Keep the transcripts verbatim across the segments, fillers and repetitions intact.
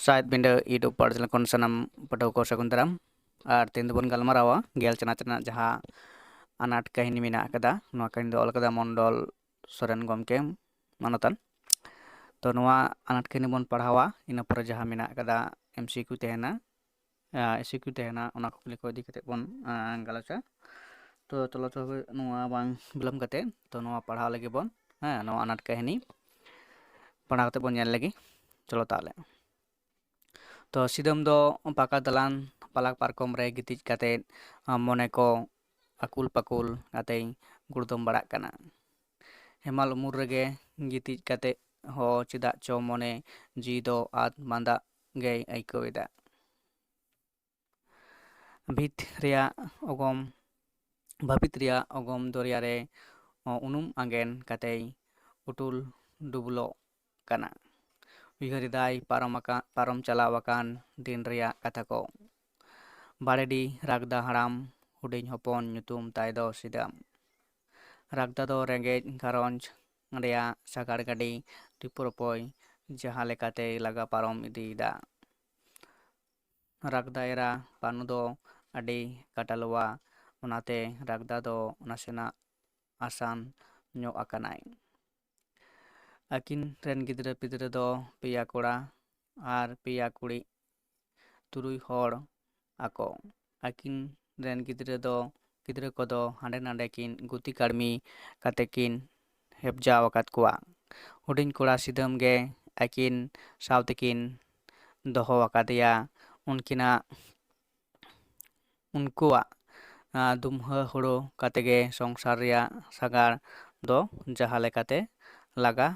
ᱥᱟᱶᱦᱮᱫ ᱵᱤᱸᱰᱟᱹ YouTube ᱯᱟᱨ channel ᱠᱷᱚᱱ ᱥᱟᱱᱟᱢ ᱯᱟᱹᱴᱷᱩᱣᱟᱹ ᱠᱚ ᱥᱟᱹᱜᱩᱱ ᱫᱟᱨᱟᱢ᱾ ᱟᱨ ᱛᱮᱦᱮᱧ ᱫᱚᱵᱚᱱ ᱜᱟᱞᱢᱟᱨᱟᱣᱟ ᱜᱮᱞ ᱪᱟᱱᱟᱪ ᱨᱮᱱᱟᱜ ᱡᱟᱦᱟᱸ ᱟᱱᱟᱴ ᱠᱟᱹᱦᱱᱤ ᱢᱮᱱᱟᱜ ᱟᱠᱟᱫᱟ, ᱱᱚᱣᱟ ᱠᱟᱹᱦᱱᱤ ᱫᱚ ᱚᱞ ᱟᱠᱟᱫᱟ ᱢᱚᱱᱰᱚᱞ ᱥᱚᱨᱮᱱ ᱜᱚᱢᱠᱮ ᱢᱟᱱᱚᱛᱟᱱ᱾ ᱛᱚ ᱱᱚᱣᱟ ᱟᱱᱟᱴ ᱠᱟᱹᱦᱱᱤ ᱵᱚᱱ ᱯᱟᱲᱦᱟᱣᱟ, ᱤᱱᱟᱹ ᱯᱚᱨᱮ ᱡᱟᱦᱟᱸ ᱢᱮᱱᱟᱜ ᱟᱠᱟᱫᱟ MCQ ᱛᱟᱦᱮᱱᱟ, ᱮᱢᱥᱤᱠᱤᱭᱩ ᱛᱟᱦᱮᱱᱟ, ᱚᱱᱟ ᱠᱩᱠᱞᱤ ᱠᱚ ᱤᱫᱤ ᱠᱟᱛᱮ ᱵᱚᱱ ᱜᱟᱞᱚᱪᱟ᱾ ᱛᱚ ᱪᱚᱞᱚ ᱛᱚᱵᱮ ᱱᱚᱣᱟ ᱵᱟᱝ ᱵᱤᱞᱚᱢ ᱠᱟᱛᱮ ᱛᱚ ᱱᱚᱣᱟ ᱯᱟᱲᱦᱟᱣ ᱞᱟᱹᱜᱤᱫ ᱵᱚᱱ, ᱦᱮᱸ, ᱱᱚᱣᱟ ᱟᱱᱟᱴ ᱠᱟᱹᱦᱱᱤ ᱯᱟᱲᱦᱟᱣ ᱠᱟᱛᱮ ᱵᱚᱱ ᱧᱮᱞ ᱞᱮᱜᱮ᱾ ᱪᱚᱞᱚ ᱛᱟᱦᱚᱞᱮ᱾ ᱛᱚ ᱥᱤᱫᱟᱹᱢ ᱫᱚ ᱯᱟᱠᱟ ᱫᱟᱞᱟᱱ ᱯᱟᱞᱟᱠ ᱯᱟᱨᱠᱚᱢ ᱨᱮ ᱜᱤᱛᱤᱡ ᱠᱟᱛᱮ ᱢᱚᱱᱮ ᱠᱚ ᱟᱹᱠᱩᱞ ᱯᱟᱹᱠᱩᱞ ᱠᱟᱛᱮᱭ ᱜᱩᱲᱫᱚᱢ ᱵᱟᱲᱟᱜ ᱠᱟᱱᱟ᱾ ᱦᱮᱢᱟᱞ ᱩᱢᱩᱞ ᱨᱮᱜᱮ ᱜᱤᱛᱤᱡ ᱠᱟᱛᱮ ᱦᱚᱸ ᱪᱮᱫᱟᱜ ᱪᱚ ᱢᱚᱱᱮ ᱡᱤᱣᱤ ᱫᱚ ᱟᱫ ᱢᱟᱸᱫᱟᱜ ᱜᱮᱭ ᱟᱹᱭᱠᱟᱹᱣ ᱮᱫᱟ᱾ ᱵᱷᱤᱛ ᱨᱮᱭᱟᱜ ᱚᱜᱚᱢ, ᱵᱷᱟᱹᱵᱤᱛ ᱨᱮᱭᱟᱜ ᱚᱜᱚᱢ ᱫᱚᱨᱭᱟ ᱨᱮ ᱩᱱᱩᱢ ᱟᱸᱜᱮᱱ ᱠᱟᱛᱮᱭ ᱩᱴᱩᱞ ᱰᱩᱵᱩᱞᱚᱜ ᱠᱟᱱᱟ᱾ ᱩᱭᱦᱟᱹᱨ ᱮᱫᱟᱭ ᱯᱟᱨᱚᱢ ᱟᱠᱟᱱ, ᱯᱟᱨᱚᱢ ᱪᱟᱞᱟᱣ ᱟᱠᱟᱱ ᱫᱤᱱ ᱨᱮᱭᱟᱜ ᱠᱟᱛᱷᱟ ᱠᱚ᱾ ᱵᱟᱲᱮᱰᱤ ᱨᱟᱜᱽᱫᱟ ᱦᱟᱲᱟᱢ ᱦᱩᱰᱤᱧ ᱦᱚᱯᱚᱱ ᱧᱩᱛᱩᱢ ᱛᱟᱭ ᱫᱚ ᱥᱤᱫᱟᱹᱢ᱾ ᱨᱟᱜᱽᱫᱟ ᱫᱚ ᱨᱮᱸᱜᱮᱡ ᱜᱷᱟᱨᱚᱸᱡᱽ ᱨᱮᱭᱟᱜ ᱥᱟᱜᱟᱲ ᱜᱟᱹᱰᱤ ᱨᱤᱯᱩ ᱨᱚᱯᱚᱭ ᱡᱟᱦᱟᱸ ᱞᱮᱠᱟᱛᱮᱭ ᱞᱟᱜᱟ ᱯᱟᱨᱚᱢ ᱤᱫᱤᱭᱮᱫᱟ᱾ ᱨᱟᱜᱽᱫᱟ ᱮᱨᱟ ᱯᱟᱱᱩ ᱫᱚ ᱟᱹᱰᱤ ᱠᱟᱴᱟᱞᱩᱣᱟ, ᱚᱱᱟᱛᱮ ᱨᱟᱜᱽᱫᱟ ᱫᱚ ᱱᱟᱥᱮᱱᱟᱜ ᱟᱥᱟᱱ ᱧᱚᱜ ᱟᱠᱟᱱᱟᱭ᱾ ᱟᱹᱠᱤᱱ ᱨᱮᱱ ᱜᱤᱫᱽᱨᱟᱹ ᱯᱤᱫᱽᱨᱟᱹ ᱫᱚ ᱯᱮᱭᱟ ᱠᱚᱲᱟ ᱟᱨ ᱯᱮᱭᱟ ᱠᱩᱲᱤ, ᱛᱩᱨᱩᱭ ᱦᱚᱲ ᱟᱠᱚ᱾ ᱟᱹᱠᱤᱱ ᱨᱮᱱ ᱜᱤᱫᱽᱨᱟᱹ ᱫᱚ, ᱜᱤᱫᱽᱨᱟᱹ ᱠᱚᱫᱚ ᱦᱟᱸᱰᱮ ᱱᱟᱰᱮ ᱠᱤᱱ ᱜᱩᱛᱤ ᱠᱟᱹᱲᱢᱤ ᱠᱟᱛᱮ ᱠᱤᱱ ᱦᱮᱯᱡᱟᱣ ᱟᱠᱟᱫ ᱠᱚᱣᱟ᱾ ᱦᱩᱰᱤᱧ ᱠᱚᱲᱟ ᱥᱤᱫᱟᱹᱢ ᱜᱮ ᱟᱹᱠᱤᱱ ᱥᱟᱶ ᱛᱮᱠᱤᱱ ᱫᱚᱦᱚ ᱟᱠᱟᱫᱮᱭᱟ᱾ ᱩᱱᱠᱤᱱᱟᱜ, ᱩᱱᱠᱩᱣᱟᱜ, ᱟ, ᱫᱩᱢᱦᱟᱹ ᱦᱩᱲᱩ ᱠᱟᱛᱮ ᱜᱮ ᱥᱚᱝᱥᱟᱨ ᱨᱮᱭᱟᱜ ᱥᱟᱜᱟᱲ ᱫᱚ ᱡᱟᱦᱟᱸ ᱞᱮᱠᱟᱛᱮ ᱞᱟᱜᱟ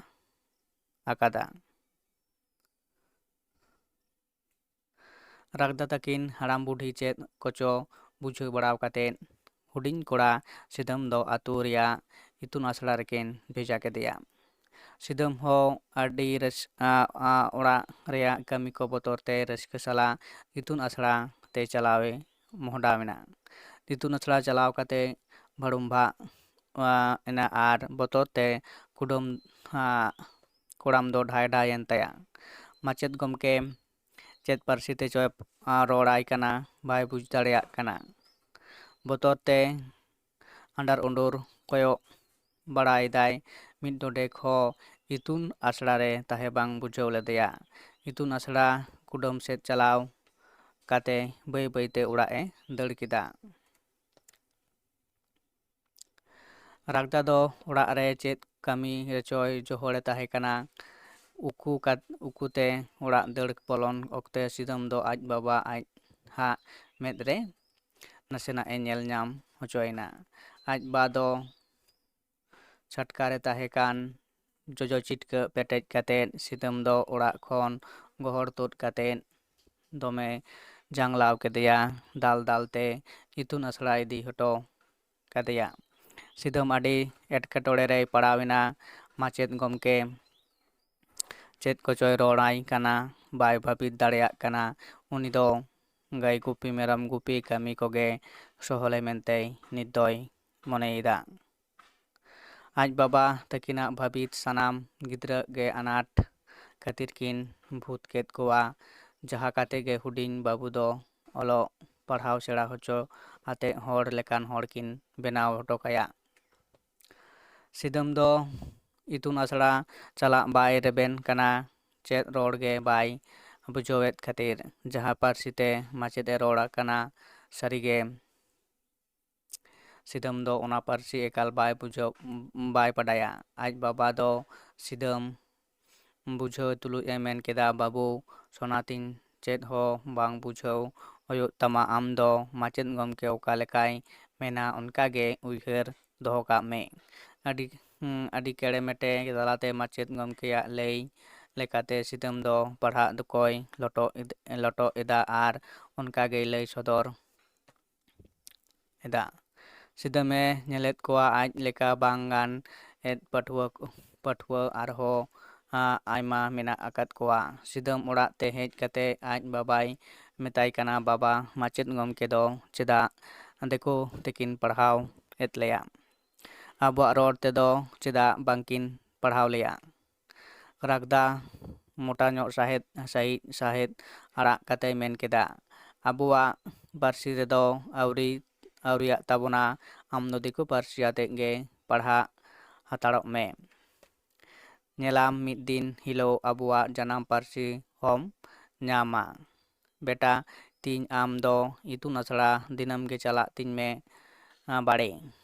ᱟᱠᱟᱫᱟ᱾ ᱨᱟᱜᱽᱫᱟ ᱛᱟᱹᱠᱤᱱ ᱦᱟᱲᱟᱢ ᱵᱩᱰᱷᱤ ᱪᱮᱫ ᱠᱚᱪᱚ ᱵᱩᱡᱷᱟᱹᱣ ᱵᱟᱲᱟᱣ ᱠᱟᱛᱮ ᱦᱩᱰᱤᱧ ᱠᱚᱲᱟ ᱥᱤᱫᱟᱹᱢ ᱫᱚ ᱟᱹᱛᱩ ᱨᱮᱭᱟᱜ ᱤᱛᱩᱱ ᱟᱥᱲᱟ ᱨᱮᱠᱤᱱ ᱵᱷᱮᱡᱟ ᱠᱮᱫᱮᱭᱟ᱾ ᱥᱤᱫᱟᱹᱢ ᱦᱚᱸ ᱟᱹᱰᱤ ᱨᱟᱹᱥ-, ᱟ, ᱟ, ᱚᱲᱟᱜ ᱨᱮᱭᱟᱜ ᱠᱟᱹᱢᱤ ᱠᱚ ᱵᱚᱛᱚᱨ ᱛᱮ ᱨᱟᱹᱥᱠᱟᱹ ᱥᱟᱞᱟᱜ ᱤᱛᱩᱱ ᱟᱥᱲᱟ ᱛᱮ ᱪᱟᱞᱟᱣ ᱮ ᱢᱚᱦᱰᱟᱣ ᱮᱱᱟ᱾ ᱤᱛᱩᱱ ᱟᱥᱲᱟ ᱪᱟᱞᱟᱣ ᱠᱟᱛᱮ ᱵᱷᱟᱹᱲᱩᱢᱵᱷᱟᱜ, ᱟ, ᱮᱱᱟ ᱟᱨ ᱵᱚᱛᱚᱨ ᱛᱮ ᱠᱩᱰᱟᱹᱢ, ᱟ, ᱠᱚᱲᱟᱢ ᱫᱚ ᱰᱷᱟᱭ ᱰᱷᱟᱭ ᱮᱱ ᱛᱟᱭᱟ᱾ ᱢᱟᱪᱮᱫ ᱜᱚᱢᱠᱮ ᱪᱮᱫ ᱯᱟᱹᱨᱥᱤ ᱛᱮᱪᱚᱭ ᱨᱚᱲᱟᱭ ᱠᱟᱱᱟ, ᱵᱟᱭ ᱵᱩᱡᱽ ᱫᱟᱲᱮᱭᱟᱜ ᱠᱟᱱᱟ᱾ ᱵᱚᱛᱚᱨ ᱛᱮ ᱟᱸᱰᱟᱨ ᱩᱸᱰᱩᱨ ᱠᱚᱭᱚᱜ ᱵᱟᱲᱟᱭᱮᱫᱟᱭ᱾ ᱢᱤᱫ ᱰᱚᱸᱰᱮᱠ ᱦᱚᱸ ᱤᱛᱩᱱ ᱟᱥᱲᱟ ᱨᱮ ᱛᱟᱦᱮᱸ ᱵᱟᱝ ᱵᱩᱡᱷᱟᱹᱣ ᱞᱮᱫᱮᱭᱟ᱾ ᱤᱛᱩᱱ ᱟᱥᱲᱟ ᱠᱩᱰᱟᱹᱢ ᱥᱮᱫ ᱪᱟᱞᱟᱣ ᱠᱟᱛᱮ ᱵᱟᱹᱭ ᱵᱟᱹᱭᱛᱮ ᱚᱲᱟᱜ ᱮ ᱫᱟᱹᱲ ᱠᱮᱫᱟ᱾ ᱨᱟᱜᱽᱫᱟ ᱫᱚ ᱚᱲᱟᱜ ᱨᱮ ᱪᱮᱫ ᱠᱟᱹᱢᱤ ᱨᱮᱪᱚᱭ ᱡᱚᱦᱚᱲᱮ ᱛᱟᱦᱮᱸ ᱠᱟᱱᱟ᱾ ᱩᱠᱩ ᱠᱟᱛ-, ᱩᱠᱩᱛᱮ ᱚᱲᱟᱜ ᱫᱟᱹᱲ ᱵᱚᱞᱚᱱ ᱚᱠᱛᱮ ᱥᱤᱫᱟᱹᱢ ᱫᱚ ᱟᱡ ᱵᱟᱵᱟ ᱟᱡ ᱦᱟᱜ ᱢᱮᱫ ᱨᱮ ᱱᱟᱥᱮᱱᱟᱜ ᱮ ᱧᱮᱞ ᱧᱟᱢ ᱦᱚᱪᱚᱭᱮᱱᱟ᱾ ᱟᱡ ᱵᱟ ᱫᱚ ᱪᱷᱟᱴᱠᱟ ᱨᱮ ᱛᱟᱦᱮᱸ ᱠᱟᱱ ᱡᱚᱡᱚ ᱪᱤᱴᱠᱟᱹ ᱯᱮᱴᱮᱡ ᱠᱟᱛᱮᱫ ᱥᱤᱫᱟᱹᱢ ᱫᱚ ᱚᱲᱟᱜ ᱠᱷᱚᱱ ᱜᱚᱦᱚᱲ ᱛᱩᱫ ᱠᱟᱛᱮᱫ ᱫᱚᱢᱮ ᱡᱟᱝᱞᱟᱣ ᱠᱮᱫᱮᱭᱟ᱾ ᱫᱟᱞ ᱫᱟᱞ ᱛᱮ ᱤᱛᱩᱱ ᱟᱥᱲᱟ ᱤᱫᱤ ᱦᱚᱴᱚ ᱠᱟᱫᱮᱭᱟ᱾ ᱥᱤᱫᱟᱹᱢ ᱟᱹᱰᱤ ᱮᱴᱠᱮᱴᱚᱬᱮ ᱨᱮᱭ ᱯᱟᱲᱟᱣ ᱮᱱᱟ᱾ ᱢᱟᱪᱮᱫ ᱜᱚᱢᱠᱮ ᱪᱮᱫ ᱠᱚᱪᱚᱭ ᱨᱚᱲᱟᱭ ᱠᱟᱱᱟ, ᱵᱟᱭ ᱵᱷᱟᱹᱵᱤᱛ ᱫᱟᱲᱮᱭᱟᱜ ᱠᱟᱱᱟ᱾ ᱩᱱᱤ ᱫᱚ ᱜᱟᱹᱭ ᱜᱩᱯᱤ, ᱢᱮᱨᱚᱢ ᱜᱩᱯᱤ ᱠᱟᱹᱢᱤ ᱠᱚᱜᱮ ᱥᱚᱦᱚᱞᱮ ᱢᱮᱱᱛᱮᱭ ᱱᱤᱛ ᱫᱚᱭ ᱢᱚᱱᱮᱭᱮᱫᱟ᱾ ᱟᱡ ᱵᱟᱵᱟ ᱛᱟᱹᱠᱤᱱᱟᱜ ᱵᱷᱟᱹᱵᱤᱛ ᱥᱟᱱᱟᱢ ᱜᱤᱫᱽᱨᱟᱹ ᱜᱮ ᱟᱱᱟᱴ ᱠᱷᱟᱹᱛᱤᱨ ᱠᱤᱱ ᱵᱷᱩᱛ ᱠᱮᱫ ᱠᱚᱣᱟ᱾ ᱡᱟᱦᱟᱸ ᱠᱟᱛᱮ ᱜᱮ ᱦᱩᱰᱤᱧ ᱵᱟᱹᱵᱩ ᱫᱚ ᱚᱞᱚᱜ ᱯᱟᱲᱦᱟᱣ ᱥᱮᱬᱟ ᱦᱚᱪᱚ ᱟᱛᱮ ᱦᱚᱲ ᱞᱮᱠᱟᱱ ᱦᱚᱲ ᱠᱤᱱ ᱵᱮᱱᱟᱣ ᱦᱚᱴᱚ ᱠᱟᱭᱟ᱾ ᱥᱤᱫᱟᱹᱢ ᱫᱚ ᱤᱛᱩᱱ ᱟᱥᱲᱟ ᱪᱟᱞᱟᱜ ᱵᱟᱭ ᱨᱮᱵᱮᱱ ᱠᱟᱱᱟ, ᱪᱮᱫ ᱨᱚᱲ ᱜᱮ ᱵᱟᱭ ᱵᱩᱡᱷᱟᱹᱣᱮᱫ ᱠᱷᱟᱹᱛᱤᱨ᱾ ᱡᱟᱦᱟᱸ ᱯᱟᱹᱨᱥᱤ ᱛᱮ ᱢᱟᱪᱮᱫ ᱮ ᱨᱚᱲ ᱠᱟᱱᱟ, ᱥᱟᱹᱨᱤᱜᱮ ᱥᱤᱫᱟᱹᱢ ᱫᱚ ᱚᱱᱟ ᱯᱟᱹᱨᱥᱤ ᱮᱠᱟᱞ ᱵᱟᱭ ᱵᱩᱡᱷᱟᱹᱣ, ᱵᱟᱭ ᱵᱟᱰᱟᱭᱟ᱾ ᱟᱡ ᱵᱟᱵᱟ ᱫᱚ ᱥᱤᱫᱟᱹᱢ ᱵᱩᱡᱷᱟᱹᱣ ᱛᱩᱞᱩᱡ ᱮ ᱢᱮᱱ ᱠᱮᱫᱟ, "ᱵᱟᱹᱵᱩ, ᱥᱚᱱᱟᱛᱤᱧ, ᱪᱮᱫ ᱦᱚᱸ ᱵᱟᱝ ᱵᱩᱡᱷᱟᱹᱣ ᱦᱩᱭᱩᱜ ᱛᱟᱢᱟ᱾ ᱟᱢ ᱫᱚ ᱢᱟᱪᱮᱫ ᱜᱚᱢᱠᱮ ᱚᱠᱟ ᱞᱮᱠᱟᱭ ᱢᱮᱱᱟ, ᱚᱱᱠᱟ ᱜᱮ ᱩᱭᱦᱟᱹᱨ ᱫᱚᱦᱚ ᱠᱟᱜ ᱢᱮ᱾" ᱟᱹᱰᱤ, ᱦᱩᱸ, ᱟᱹᱰᱤ ᱠᱮᱲᱮᱢᱮᱴᱮ ᱛᱟᱞᱟᱛᱮ ᱢᱟᱪᱮᱫ ᱜᱚᱢᱠᱮᱭᱟᱜ ᱞᱟᱹᱭ ᱞᱮᱠᱟᱛᱮ ᱥᱤᱫᱟᱹᱢ ᱫᱚ ᱯᱟᱲᱦᱟᱜ ᱫᱚᱠᱚᱭ ᱞᱚᱴᱚ ᱤᱫ-, ᱞᱚᱴᱚ ᱮᱫᱟ ᱟᱨ ᱚᱱᱠᱟ ᱜᱮᱭ ᱞᱟᱹᱭ ᱥᱚᱫᱚᱨ ᱮᱫᱟ᱾ ᱥᱤᱫᱟᱹᱢᱮ ᱧᱮᱞᱮᱫ ᱠᱚᱣᱟ ᱟᱡ ᱞᱮᱠᱟ ᱵᱟᱝ ᱜᱟᱱ ᱮᱫ ᱯᱟᱹᱴᱷᱩᱣᱟᱹ, ᱯᱟᱹᱴᱷᱩᱣᱟᱹ ᱟᱨᱦᱚᱸ, ᱟ, ᱟᱭᱢᱟ ᱢᱮᱱᱟᱜ ᱟᱠᱟᱫ ᱠᱚᱣᱟ᱾ ᱥᱤᱫᱟᱹᱢ ᱚᱲᱟᱜ ᱛᱮ ᱦᱮᱡ ᱠᱟᱛᱮ ᱟᱡ ᱵᱟᱵᱟᱭ ᱢᱮᱛᱟᱭ ᱠᱟᱱᱟ, "ᱵᱟᱵᱟ, ᱢᱟᱪᱮᱫ ᱜᱚᱢᱠᱮ ᱫᱚ ᱪᱮᱫᱟᱜ ᱫᱤᱠᱩ ᱛᱮᱠᱤᱱ ᱯᱟᱲᱦᱟᱣ ᱮᱫ ᱞᱮᱭᱟ? ᱟᱵᱚᱣᱟᱜ ᱨᱚᱲ ᱛᱮᱫᱚ ᱪᱮᱫᱟᱜ ᱵᱟᱝᱠᱤᱱ ᱯᱟᱲᱦᱟᱣ ᱞᱮᱭᱟ?" ᱨᱟᱜᱽᱫᱟ ᱢᱚᱴᱟ ᱧᱚᱜ ᱥᱟᱦᱮᱫ ᱥᱟᱹᱦᱤᱡ ᱥᱟᱦᱮᱫ ᱟᱲᱟᱜ ᱠᱟᱛᱮᱭ ᱢᱮᱱ ᱠᱮᱫᱟ, "ᱟᱵᱚᱣᱟᱜ ᱯᱟᱹᱨᱥᱤ ᱨᱮᱫᱚ ᱟᱹᱣᱨᱤ ᱟᱹᱣᱨᱤᱭᱟᱜ ᱛᱟᱵᱚᱱᱟ, ᱟᱢ ᱫᱚ ᱫᱤᱠᱩ ᱯᱟᱹᱨᱥᱤ ᱟᱛᱮᱫ ᱜᱮ ᱯᱟᱲᱦᱟᱜ ᱦᱟᱛᱟᱲᱚᱜ ᱢᱮ᱾ ᱧᱮᱞᱟᱢ ᱢᱤᱫ ᱫᱤᱱ ᱦᱤᱞᱳᱜ ᱟᱵᱚᱣᱟᱜ ᱡᱟᱱᱟᱢ ᱯᱟᱹᱨᱥᱤ ᱦᱚᱢ ᱧᱟᱢᱟ᱾ ᱵᱮᱴᱟ, ᱛᱤᱧ ᱟᱢ ᱫᱚ ᱤᱛᱩᱱ ᱟᱥᱲᱟ ᱫᱤᱱᱟᱹᱢ ᱜᱮ ᱪᱟᱞᱟᱜ ᱛᱤᱧ ᱢᱮ, ᱟ, ᱵᱟᱲᱮ᱾"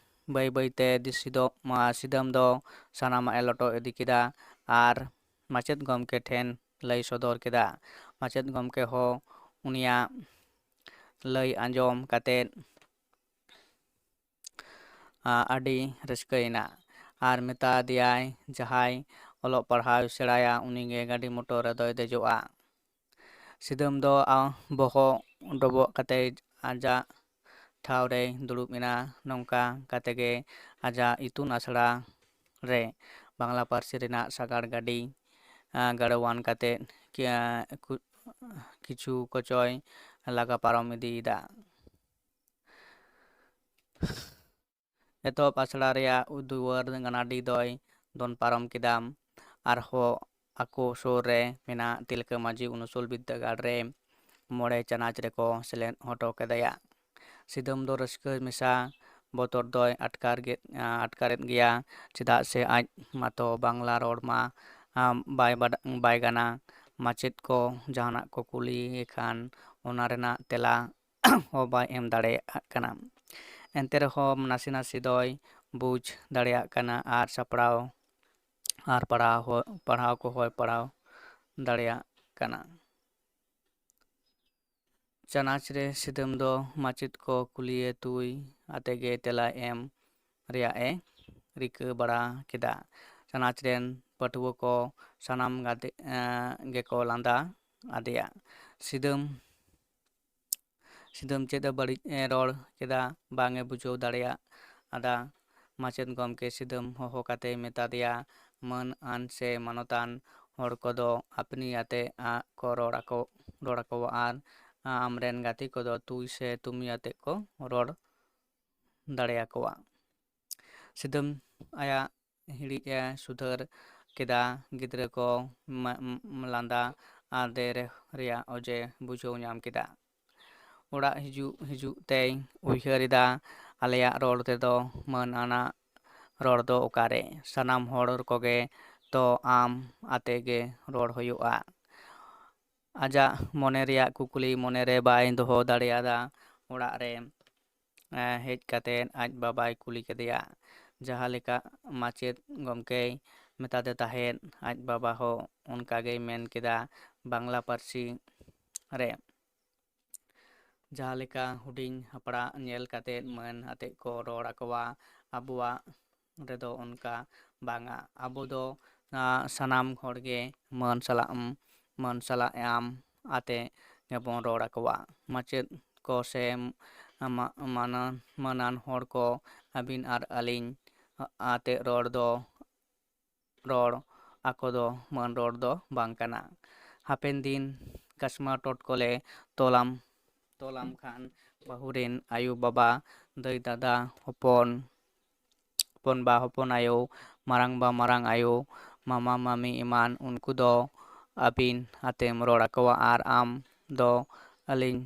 ᱵᱟᱹᱭ ᱵᱟᱹᱭᱛᱮ ᱫᱤᱥᱤᱫᱚ-, ᱟ, ᱥᱤᱫᱟᱹᱢ ᱫᱚ ᱥᱟᱱᱟᱢᱟᱜ ᱮ ᱞᱚᱴᱚᱢ ᱤᱫᱤ ᱠᱮᱫᱟ ᱟᱨ ᱢᱟᱪᱮᱫ ᱜᱚᱢᱠᱮ ᱴᱷᱮᱱ ᱞᱟᱹᱭ ᱥᱚᱫᱚᱨ ᱠᱮᱫᱟ᱾ ᱢᱟᱪᱮᱫ ᱜᱚᱢᱠᱮ ᱦᱚᱸ ᱩᱱᱤᱭᱟᱜ ᱞᱟᱹᱭ ᱟᱸᱡᱚᱢ ᱠᱟᱛᱮᱫ, ᱟ, ᱟᱹᱰᱤ ᱨᱟᱹᱥᱠᱟᱹᱭᱮᱱᱟ ᱟᱨ ᱢᱮᱛᱟ ᱫᱮᱭᱟᱭ, "ᱡᱟᱦᱟᱸᱭ ᱚᱞᱚᱜ ᱯᱟᱲᱦᱟᱣ ᱥᱮᱬᱟᱭᱟ, ᱩᱱᱤᱜᱮ ᱜᱟᱹᱰᱤ ᱢᱚᱴᱚᱨ ᱨᱮᱫᱚᱭ ᱫᱮᱡᱚᱜᱼᱟ᱾" ᱥᱤᱫᱟᱹᱢ ᱫᱚ, ᱟ, ᱵᱚᱦᱚᱜ ᱰᱚᱵᱚᱜ ᱠᱟᱛᱮ ᱟᱡᱟᱜ ᱴᱷᱟᱶ ᱨᱮᱭ ᱫᱩᱲᱩᱵ ᱮᱱᱟ᱾ ᱱᱚᱝᱠᱟ ᱠᱟᱛᱮ ᱜᱮ ᱟᱡᱟᱜ ᱤᱛᱩᱱ ᱟᱥᱲᱟ ᱨᱮ ᱵᱟᱝᱞᱟ ᱯᱟᱹᱨᱥᱤ ᱨᱮᱱᱟᱜ ᱥᱟᱜᱟᱲ ᱜᱟᱹᱰᱤ, ᱟ, ᱜᱟᱲᱚᱣᱟᱱ ᱠᱟᱛᱮ ᱠᱤ-, ᱟ, ᱠᱩ-, ᱠᱤᱪᱷᱩ ᱠᱚᱪᱚᱭ ᱞᱟᱜᱟ ᱯᱟᱨᱚᱢ ᱤᱫᱤᱭᱮᱫᱟ᱾ ᱮᱛᱚᱦᱚᱵ ᱟᱥᱲᱟ ᱨᱮᱭᱟᱜ ᱫᱩᱣᱟᱹᱨ ᱜᱟᱱᱟᱰᱤ ᱫᱚᱭ ᱫᱚᱱ ᱯᱟᱨᱚᱢ ᱠᱮᱫᱟ᱾ ᱟᱨᱦᱚᱸ ᱟᱠᱚ ᱥᱩᱨ ᱨᱮ ᱢᱮᱱᱟᱜ ᱛᱤᱞᱠᱟᱹ ᱢᱟᱹᱡᱷᱤ ᱩᱱᱩᱥᱩᱞ ᱵᱤᱨᱫᱟᱹᱜᱟᱲ ᱨᱮ ᱢᱚᱬᱮ ᱪᱟᱱᱟᱪ ᱨᱮᱠᱚ ᱥᱮᱞᱮᱫ ᱦᱚᱴᱚ ᱠᱮᱫᱮᱭᱟ᱾ ᱥᱤᱫᱟᱹᱢ ᱫᱚ ᱨᱟᱹᱥᱠᱟᱹ ᱢᱮᱥᱟ ᱵᱚᱛᱚᱨ ᱫᱚᱭ ᱟᱴᱠᱟᱨ ᱜᱮ-, ᱟᱴᱠᱟᱨᱮᱫ ᱜᱮᱭᱟ, ᱪᱮᱫᱟᱜ ᱥᱮ ᱟᱡ ᱢᱟᱛᱚ ᱵᱟᱝᱞᱟ ᱨᱚᱲ ᱢᱟ, ᱟ, ᱵᱟᱭ ᱵᱟᱰ-, ᱵᱟᱭ ᱜᱟᱱᱟ᱾ ᱢᱟᱪᱮᱫ ᱠᱚ ᱡᱟᱦᱟᱱᱟᱜ ᱠᱚ ᱠᱩᱞᱤᱭᱮ ᱠᱷᱟᱱ ᱚᱱᱟ ᱨᱮᱱᱟᱜ ᱛᱮᱞᱟ ᱦᱚᱸ ᱵᱟᱭ ᱮᱢ ᱫᱟᱲᱮᱭᱟᱜ ᱠᱟᱱᱟ᱾ ᱮᱱᱛᱮ ᱨᱮᱦᱚᱸ ᱱᱟᱥᱮ ᱱᱟᱥᱮ ᱫᱚᱭ ᱵᱩᱡᱽ ᱫᱟᱲᱮᱭᱟᱜ ᱠᱟᱱᱟ ᱟᱨ ᱥᱟᱯᱲᱟᱣ ᱟᱨ ᱯᱟᱲᱦᱟᱣ ᱦᱚᱸ, ᱯᱟᱲᱦᱟᱣ ᱠᱚᱦᱚᱸᱭ ᱯᱟᱲᱦᱟᱣ ᱫᱟᱲᱮᱭᱟᱜ ᱠᱟᱱᱟ᱾ ᱪᱟᱱᱟᱪ ᱨᱮ ᱥᱤᱫᱟᱹᱢ ᱫᱚ ᱢᱟᱪᱮᱫ ᱠᱚ ᱠᱩᱞᱤᱭᱮ ᱛᱩᱭ ᱟᱛᱮ ᱜᱮ ᱛᱮᱞᱟ ᱮᱢ ᱨᱮᱭᱟᱜ ᱮ ᱨᱤᱠᱟᱹ ᱵᱟᱲᱟ ᱠᱮᱫᱟ᱾ ᱪᱟᱱᱟᱪ ᱨᱮᱱ ᱯᱟᱹᱴᱷᱩᱣᱟᱹ ᱠᱚ ᱥᱟᱱᱟᱢ ᱜᱟᱛᱮ, ᱮᱸ, ᱜᱮᱠᱚ ᱞᱟᱸᱫᱟ ᱟᱫᱮᱭᱟ᱾ ᱥᱤᱫᱟᱹᱢ, ᱥᱤᱫᱟᱹᱢ ᱪᱮᱫ ᱮ ᱵᱟᱹᱲᱤᱡ ᱮ ᱨᱚᱲ ᱠᱮᱫᱟ, ᱵᱟᱝ ᱮ ᱵᱩᱡᱷᱟᱹᱣ ᱫᱟᱲᱮᱭᱟᱜ ᱟᱫᱟ᱾ ᱢᱟᱪᱮᱫ ᱜᱚᱢᱠᱮ ᱥᱤᱫᱟᱹᱢ ᱦᱚᱦᱚ ᱠᱟᱛᱮ ᱢᱮᱛᱟ ᱫᱮᱭᱟ, "ᱢᱟᱹᱱ ᱟᱱ ᱥᱮ ᱢᱟᱱᱚᱛᱟᱱ ᱦᱚᱲ ᱠᱚᱫᱚ ᱟᱯᱱᱤ ᱟᱛᱮ ᱟᱜ ᱠᱚ ᱨᱚᱲ ᱟᱠᱚ, ᱨᱚᱲ ᱟᱠᱚᱣᱟ ᱟᱨ ᱟᱢᱨᱮᱱ ᱜᱟᱛᱮ ᱠᱚᱫᱚ ᱛᱩᱭ ᱥᱮ ᱛᱩᱢᱤ ᱟᱛᱮ ᱠᱚ ᱨᱚᱲ ᱫᱟᱲᱮᱭᱟᱠᱚᱣᱟ᱾" ᱥᱤᱫᱟᱹᱢ ᱟᱭᱟᱜ ᱦᱤᱲᱤᱡ ᱮ ᱥᱩᱫᱷᱟᱹᱨ ᱠᱮᱫᱟ᱾ ᱜᱤᱫᱽᱨᱟᱹ ᱠᱚ ᱢᱟ-, ᱢ-, ᱞᱟᱸᱫᱟ ᱟᱫᱮ ᱨᱮ-, ᱨᱮᱭᱟᱜ ᱚᱡᱮ ᱵᱩᱡᱷᱟᱹᱣ ᱧᱟᱢ ᱠᱮᱫᱟ᱾ ᱚᱲᱟᱜ ᱦᱤᱡᱩᱜ ᱦᱤᱡᱩᱜ ᱛᱮᱭ ᱩᱭᱦᱟᱹᱨ ᱮᱫᱟ, "ᱟᱞᱮᱭᱟᱜ ᱨᱚᱲ ᱛᱮᱫᱚ ᱢᱟᱹᱱ ᱟᱱᱟᱜ ᱨᱚᱲ ᱫᱚ ᱚᱠᱟᱨᱮ? ᱥᱟᱱᱟᱢ ᱦᱚᱲ ᱠᱚᱜᱮ ᱛᱚ ᱟᱢ ᱟᱛᱮ ᱜᱮ ᱨᱚᱲ ᱦᱩᱭᱩᱜᱼᱟ᱾" ᱟᱡᱟᱜ ᱢᱚᱱᱮ ᱨᱮᱭᱟᱜ ᱠᱩᱠᱞᱤ ᱢᱚᱱᱮ ᱨᱮ ᱵᱟᱭ ᱫᱚᱦᱚ ᱫᱟᱲᱮᱭᱟᱫᱟ᱾ ᱚᱲᱟᱜ ᱨᱮ, ᱮ, ᱦᱮᱡ ᱠᱟᱛᱮ ᱟᱡ ᱵᱟᱵᱟᱭ ᱠᱩᱞᱤ ᱠᱮᱫᱮᱭᱟ, ᱡᱟᱦᱟᱸ ᱞᱮᱠᱟ ᱢᱟᱪᱮᱫ ᱜᱚᱢᱠᱮᱭ ᱢᱮᱛᱟᱫᱮ ᱛᱟᱦᱮᱸᱫ, ᱟᱡ ᱵᱟᱵᱟ ᱦᱚᱸ ᱚᱱᱠᱟ ᱜᱮᱭ ᱢᱮᱱ ᱠᱮᱫᱟ᱾ ᱵᱟᱝᱞᱟ ᱯᱟᱹᱨᱥᱤ ᱨᱮ ᱡᱟᱦᱟᱸ ᱞᱮᱠᱟ ᱦᱩᱰᱤᱧ ᱦᱟᱯᱲᱟᱜ ᱧᱮᱞ ᱠᱟᱛᱮ ᱢᱟᱹᱱ ᱟᱛᱮ ᱠᱚ ᱨᱚᱲ ᱟᱠᱚᱣᱟ, ᱟᱵᱚᱣᱟᱜ ᱨᱮᱫᱚ ᱚᱱᱠᱟ ᱵᱟᱝᱟ᱾ ᱟᱵᱚ ᱫᱚ, ᱟ, ᱥᱟᱱᱟᱢ ᱦᱚᱲ ᱜᱮ ᱢᱟᱹᱱ ᱥᱟᱞᱟᱜ, ᱢᱟᱹᱱ ᱥᱟᱞᱟᱜ ᱮᱢ ᱟᱛᱮ ᱜᱮᱵᱚᱱ ᱨᱚᱲ ᱟᱠᱚᱣᱟ᱾ ᱢᱟᱪᱮᱫ ᱠᱚ ᱥᱮ ᱢᱟ-, ᱢᱟᱱᱟᱱ, ᱢᱟᱹᱱᱟᱱ ᱦᱚᱲ ᱠᱚ ᱟᱹᱵᱤᱱ ᱟᱨ ᱟᱹᱞᱤᱧ ᱟᱛᱮ ᱨᱚᱲ ᱫᱚ, ᱨᱚᱲ ᱟᱠᱚ ᱫᱚ ᱢᱟᱹᱱ ᱨᱚᱲ ᱫᱚ ᱵᱟᱝ ᱠᱟᱱᱟ᱾ ᱦᱟᱯᱮᱱ ᱫᱤᱱ ᱠᱟᱥᱢᱟᱨ ᱴᱚᱴᱠᱚ ᱞᱮ ᱛᱚᱞᱟᱢ, ᱛᱚᱞᱟᱢ ᱠᱷᱟᱱ ᱵᱟᱹᱦᱩ ᱨᱮᱱ ᱟᱭᱳ ᱵᱟᱵᱟ, ᱫᱟᱹᱭ ᱫᱟᱫᱟ, ᱦᱚᱯᱚᱱ, ᱦᱚᱯᱚᱱ ᱵᱟ, ᱦᱚᱯᱚᱱ ᱟᱭᱳ, ᱢᱟᱨᱟᱝ ᱵᱟ, ᱢᱟᱨᱟᱝ ᱟᱭᱳ, ᱢᱟᱢᱟ ᱢᱟᱢᱤ ᱮᱢᱟᱱ, ᱩᱱᱠᱩ ᱫᱚ ᱟᱹᱵᱤᱱ ᱟᱛᱮᱢ ᱨᱚᱲ ᱟᱠᱚᱣᱟ ᱟᱨ ᱟᱢ ᱫᱚ ᱟᱹᱞᱤᱧ